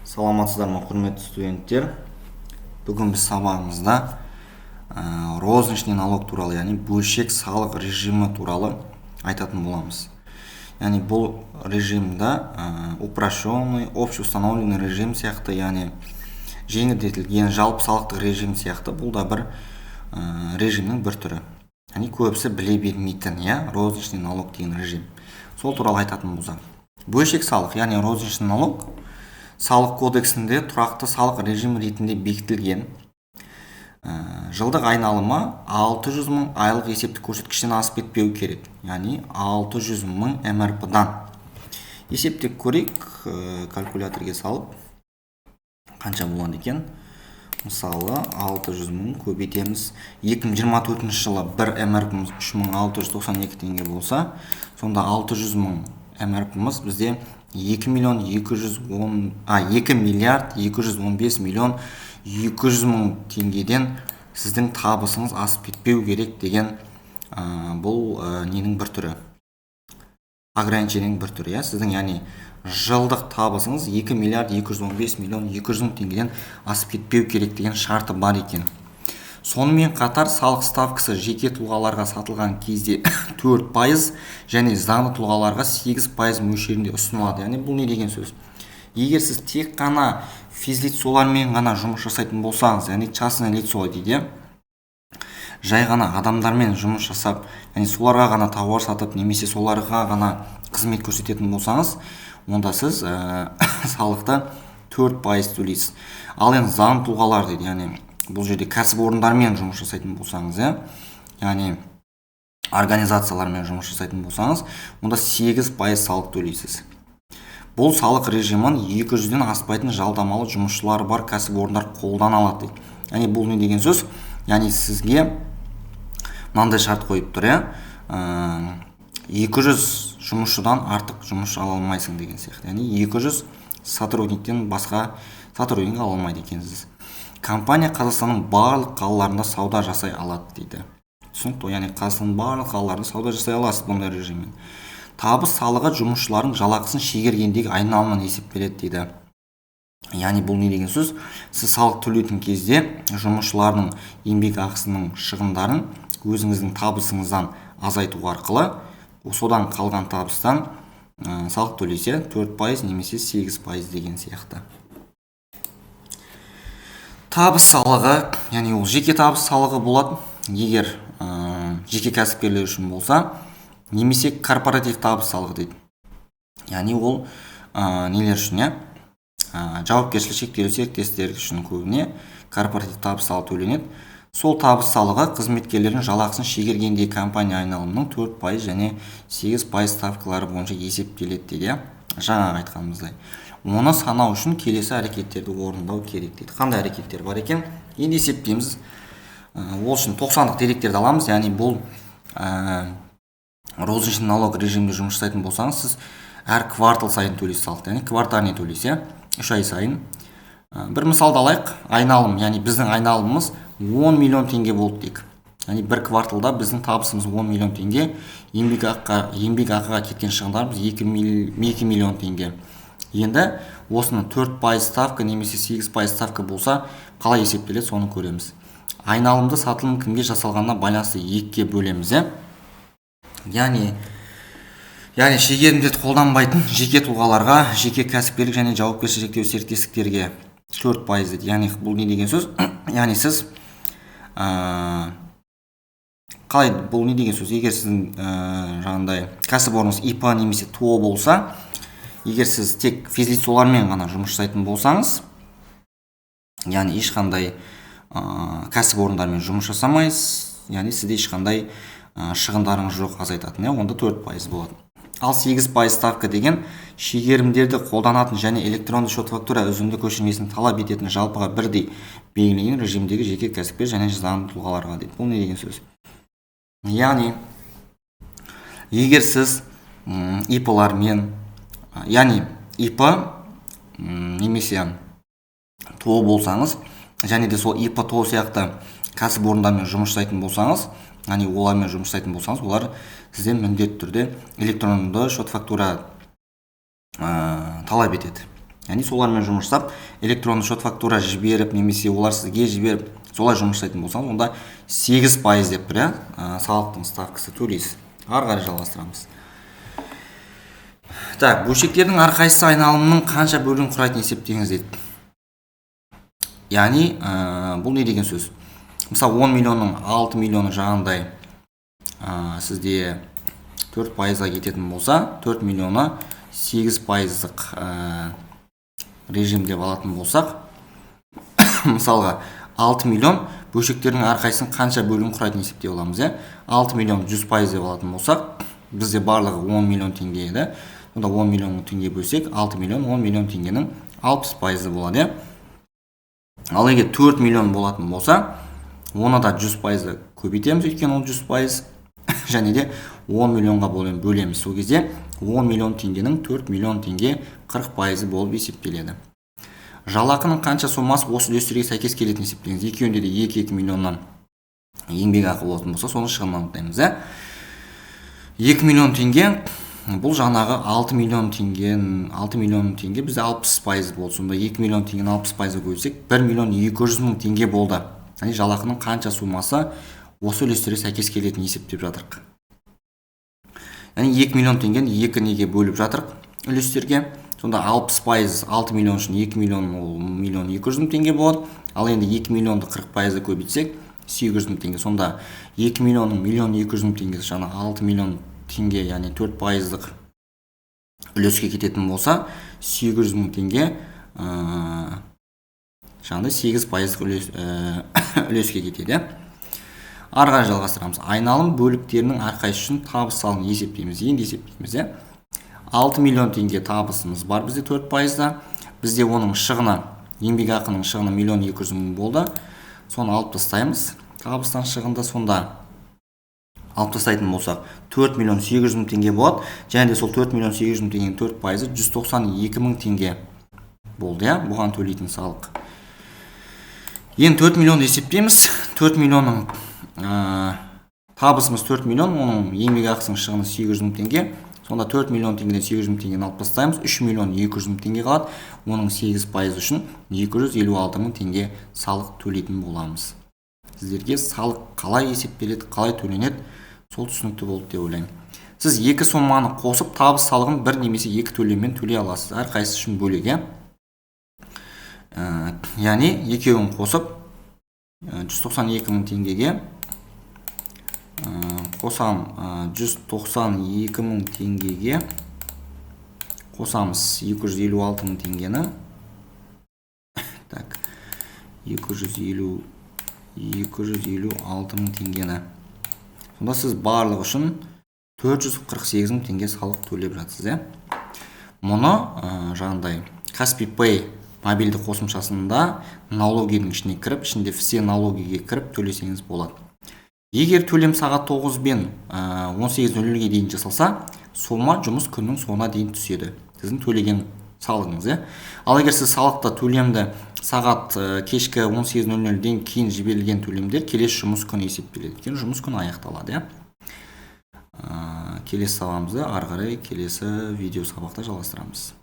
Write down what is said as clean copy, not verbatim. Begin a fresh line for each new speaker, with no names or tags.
Саламатсыздар ма, құрметті студенттер! Бүгін біз сабағымызда розничный налог туралы, яғни бөлшек салық режимі туралы айтатын боламыз. Яғни бұл режимда упрощенный, общеустановленный режим сияқты, яғни жеңілдетілген жалпы салықтық режим сияқты, бұл да бір режимнің бір түрі. Яғни көбісі біле бермейтін, иә, розничный налог деген режим. Сол туралы айтатын болсақ, бөлшек салық, яғни розничный налог Салық кодексінде тұрақты салық режимі ретінде бекітілген. Жылдық айналымы 600 мың айлық есептік көрсеткіштен асып кетпеу керек, яғни 600 мың МРП-дан. Есептеп көрейік, калькуляторге салып, қанша болады екен. Мысалы, 600 мың көбейтеміз, 2024 жылы бір МРП-мыз 3692 теңге болса, сонда 600 мың МРП-мыз бізде 2 миллион 210, а 2 миллиард 215 миллион 200 мың теңгеден сіздің табысыңыз асып кетпеу керек деген. Бұл ненің бір түрі, ограничениенің бір түрі, иә. Сіздің, яғни, жылдық табысыңыз 2 миллиард 215 миллион 200 мың теңгеден асып кетпеу керек деген шарты бар екен. Сонымен қатар салық ставкасы жеке тұлғаларға сатылған кезде 4% және заңды тұлғаларға 8% мөлшерінде ұсынылады. Яғни бұл не деген сөз? Егер сіз тек қана физлицолармен ғана жұмыс жасайтын болсаңыз, яғни частное лицо дейді, иә, жай ғана адамдармен жұмыс жасап, яғни соларға ғана тауар сатып немесе соларға ғана қызмет көрсететін болсаңыз, онда сіз салықты 4% төлейсіз. Ал енді заңды тұлғалар дейді, яғни бұл жерде кәсіпорындармен жұмыс жасайтын болсаңыз, иә, яғни организациялармен жұмыс жасайтын болсаңыз, онда 8% салық төлейсіз. Бұл салық режимін 200-ден аспайтын жалдамалы жұмысшылары бар кәсіпорындар қолдана алады дейді. Яғни бұл не деген сөз? Яғни сізге мынандай шарт қойып тұр, иә, 200 жұмысшыдан артық жұмысшы ала алмайсың деген сияқты, яғни 200 сотрудниктен басқа сотрудник ала алмайды екенсіз. Компания Қазақстанның барлық қалаларында сауда жасай алады дейді. Түсінікті ғой? Яғни Қазақстанның барлық қалаларында сауда жасай аласыз бұндай режиммен. Табыс салығы жұмысшылардың жалақысын шегергендегі айналымнан есептеледі дейді. Яғни бұл не деген сөз? Сіз салық төлейтін кезде жұмысшылардың еңбек ақысының шығындарын өзіңіздің табысыңыздан азайту арқылы, содан қалған табыстан салық төлесе, 4% немесе 8% деген сияқты. Табыс салығы, яғни ол жеке табыс салығы болады, егер жеке кәсіпкерлер үшін болса, немесе корпоратив табыс салығы дейді. Яғни ол нелер үшін, иә, жауапкершілігі шектеулі серіктестер үшін көбіне корпоратив табыс салығы төленеді. Сол табыс салығы қызметкерлердің жалақысын шегергендегі компания айналымының 4% және 8% ставкалары бойынша есептеледі дейді, иә, жаңағы айтқанымыздай. Оны санау үшін келесі әрекеттерді орындау керек дейді. Қандай әрекеттер бар екен? Енді есептейміз. Ол үшін 90-дық деректерді аламыз. Яғни бұл розничный налог режимінде жұмыс жасайтын болсаңыз, сіз әр квартал сайын төлейсіз салықты, яғни квартальный төлейсіз, иә, 3 ай сайын. Бір мысалды алайық. Айналым, яғни біздің айналымымыз 10 миллион теңге болды дейік. Яғни бір кварталда біздің табысымыз 10 миллион теңге, еңбек ақыға кеткен шығындарымыз 2 миллион теңге. Енді осыны 4% ставка немесе 8% ставка болса, қалай есептеледі, соны көреміз. Айналымды сатылым кімге жасалғанына байланысты екіге бөлеміз, иә. Яғни шегерімдерді қолданбайтын жеке тұлғаларға, жеке кәсіпкерлік және жауапкершілігі шектеулі серіктестіктерге 4% дейді. Яғни бұл не деген сөз? Яғни сіз қалай, бұл не деген сөз? Егер сіздің жаңағындай кәсіпорныңыз ИП немесе ТОО болса, егер сіз тек физлицолармен ғана жұмыс жасайтын болсаңыз, яғни ешқандай кәсіпорындармен жұмыс жасамайсыз, яғни сізде ешқандай шығындарыңыз жоқ азайтатын, иә, онда 4% болады. Ал 8% ставка деген шегерімдерді қолданатын және электронды счет фактура үзінді көшірмесін талап ететін жалпыға бірдей белгіленген режимдегі жеке кәсіпкер және заңды тұлғаларға дейді. Бұл не деген сөз? Яғни егер сіз ИП-лармен, яғни ИП немесе ТОО болсаңыз және де сол ИП, ТОО сияқты кәсіпорындармен жұмыс жасайтын болсаңыз, яғни олармен жұмыс жасайтын болсаңыз, олар сізден міндетті түрде электронды счет фактура талап етеді. Яғни солармен жұмыс жасап, электронды счет фактура жіберіп немесе олар сізге жіберіп, солай жұмыс жасайтын болсаңыз, онда 8% деп тұр, иә, салықтың ставкасы төлейсіз. Ары қарай жалғастырамыз. Так, бөлшектердің әрқайсысы айналымның қанша бөлігін құрайтынын есептеңіз дейді. Яғни бұл не деген сөз? Мысалы, 10 миллионның 6 миллионы жаңағындай сізде 4%-ға кететін болса, 4 миллионы 8%-лық режим деп алатын болсақ, мысалға, 6 миллион бөлшектердің әрқайсысының қанша бөлігін құрайтынын есептей аламыз, иә. 6 миллион 100% деп алатын болсақ, бізде барлығы 10 миллион теңге еді. Сонда 10 миллион теңге бөлсек, 6 миллион 10 миллион теңгенің 60%-ы болады, иә. Ал егер 4 миллион болатын болса, оны да 100%-ы көбейтеміз, өйткені ол 100%, және де 10 миллионға бөлеміз. Сол кезде 10 миллион теңгенің 4 миллион теңге 40%-ы болып есептеледі. Жалақының қанша сомасы осы үлестерге сәйкес келетінін есептеңіз. Екеуінде де 2-2 миллионнан еңбекақы болатын болса, соның шығынын анықтаймыз, иә. 2 миллион теңге бұл жаңағы 6 миллион теңге, 6 миллион теңге бізде 60% болды. Сонда 2 миллион теңгені 60%-ға көбейтсек, 1 миллион 200 мың теңге болды. Яғни жалақының қанша сомасы осы үлестерге сәйкес келетінін есептеп жатырық. Яғни 2 миллион теңгені екі неге бөліп жатырық, үлестерге. Сонда 60% 6 миллион үшін 2 миллион, ол миллион 200 мың теңге болады. Ал енді 2 миллионды 40%-ға көбейтсек, 800 мың теңге. Сонда 2 миллионның миллион 200 мың теңгесі жаңа 6 миллион теңге, яғни 4%-лық үлеске кететін болса, 800 мың теңге жаңағыдай 8%-лық үлеске кетеді. Ары қарай жалғастырамыз. Айналым бөліктерінің әрқайсысы үшін табыс салығын есептейміз. Енді есептейміз, иә. 6 миллион теңге табысымыз бар бізде 4%-да. Бізде оның шығыны, еңбекақының шығыны миллион 200 мың болды. Соны алып тастаймыз. Табыстан шығынды сонда алып тастайтын болсақ, 4 миллион 800 мың теңге болады. Және де сол 4 миллион 800 мың теңгенің 4%-ы 192 мың теңге болды, иә, бұған төлейтін салық. Енді 4 миллионды есептейміз. 4 миллионның табысымыз 4 миллион, оның еңбекақысының шығыны 800 мың теңге. Сонда 4 миллион теңгеден 800 мың теңгені алып тастаймыз, 3 миллион 200 мың теңге қалады. Оның 8% үшін 256 мың теңге салық төлейтін боламыз. Сіздерге салық қалай есептеледі, қалай төленеді, сол түсінікті болды деп ойлаймын. Сіз екі соманы қосып, табыс салығын бір немесе екі төлеммен төлей аласыз, әрқайсысы үшін бөлек, иә. Яғни екеуін қосып 192 мың теңгеге қосам, 192 мың теңгеге қосамыз 256 мың теңгені. Так, 256 мың теңгені. Сонда сіз барлығы үшін 448 мың теңге салық төлеп жатсыз, иә. Мұны жаңағыдай Kaspi Pay мобильді қосымшасында налогидің ішіне кіріп, ішінде все налогиге кіріп төлесеңіз болады. Егер төлем сағат 9 бен 18:00-ге дейін жасалса, сома жұмыс күнінің соңына дейін түседі. Сіздің төлеген салығыңыз, иә. Ал егер сіз салықты төлемді сағат кешкі 18:00-ден кейін жіберілген төлемдер келесі жұмыс күні есептеледі. Өйткені жұмыс күні аяқталады, иә. Келесі сабағымызды ары қарай келесі видео сабақта жалғастырамыз.